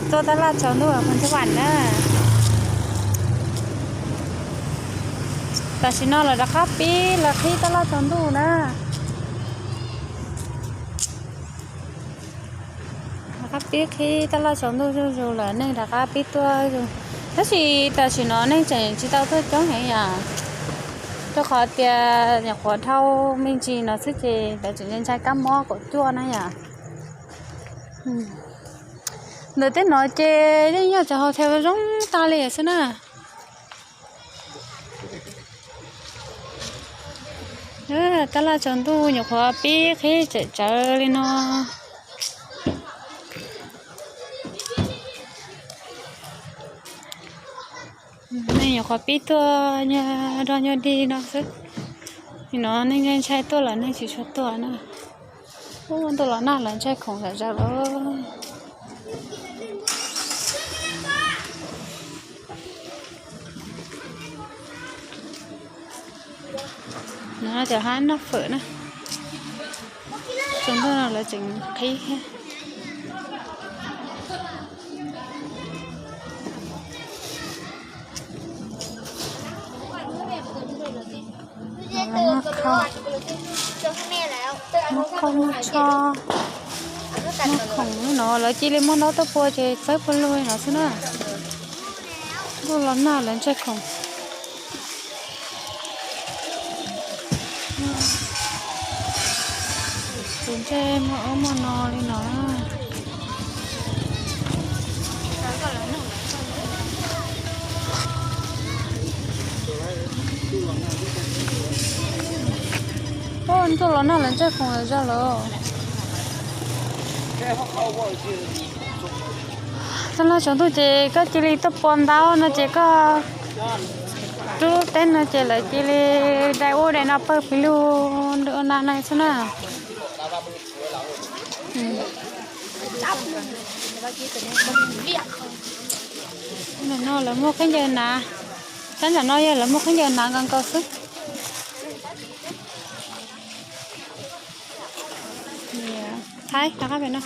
Tuaj tab laj tsaus ntuj phoos Thib Vam na. Tam sim no lawv rov qab pib lawv qhib tab laj tsaus ntuj na. Rov qab pib qhib tab laj tsaus ntuj zuj zus lawm, neeg rov qab pib tuaj zuj zus. Tab sis tam sim no neeg tseem tsis tau tuaj coob heev yom, rau qhov tias nyuam qhuav dhau me ntsis no xwb ces lawv tseem ntshai kab mob kaum cuaj na yom. Ntawm tej no ces yeej yog cov haus thau zoo tag li xwb na. Tab laj tsaus ntuj nyuam qhuav pib qhib tsawm tsawv li no. Neeg nyuam qhuav pib tuaj nyuag dog nyuag dig no xwb. Nim no neeg ntshai tuaj lawm neeg tsis tshua tuaj na. Ub, ntuj los nag lawv ntshai khoom zom zaws lawm. No cov hab noj fawm na. Tsaus ntuj no lawv tseem qhib thiab. Muaj khau, muaj khau, muaj tsho, muaj khoom no lawv cia li muab ntaub tuaj pua ces txawb pua lug no xwb na. Ntuj los nag lawv ntshai khoom. Tus ntsej muag ub muag no li no. Ntuj los nag lawv ntshai khoom zog lawm. Txog no tsaus ntuj ces koj cia li tuaj pua ntaub no ces koj rub teb no ces lawv cia li dai ub dai no pawg plig lug ua na no xwb na. Ntawm no lawv muaj khaub ncaws hnav, sab ntawm no yog lawv muaj khaub ncaws hnav nkaus nkaus xwb. Thaib rov qab pem no.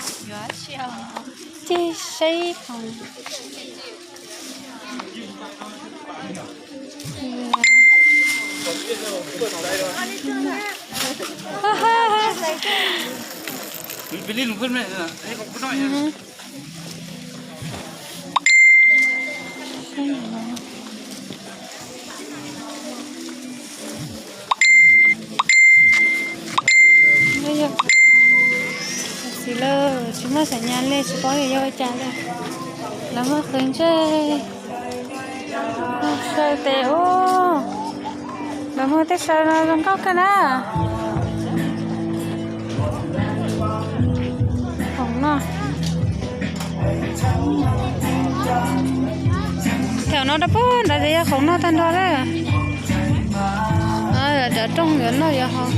Cia saib khoom. Txiv lawm tsis muaj xaim nyas li tsis paub yog ua cas li. Lawv muag qhwv ntsej, saw tes ub. Lawv muag tej saw no zoo nkauj kawg na. Khoom noj. Thaum no rau puag nrad ces yog khoom noj tag nrho lawm. Cov rooj yuav noj yuav haus.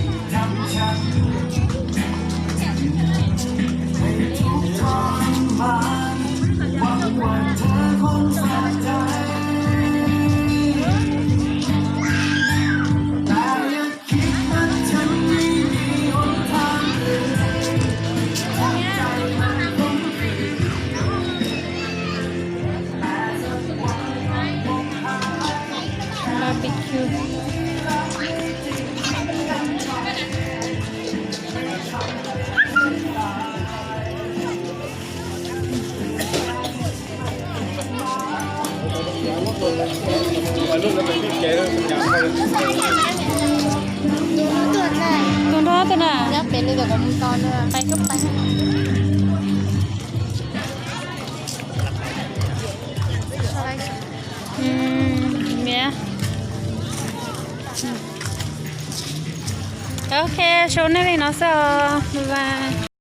Barbecue. Tus nrog tus na. Pais koj pais. Miam. Ok, sau nej li no xwb os. Bye bye.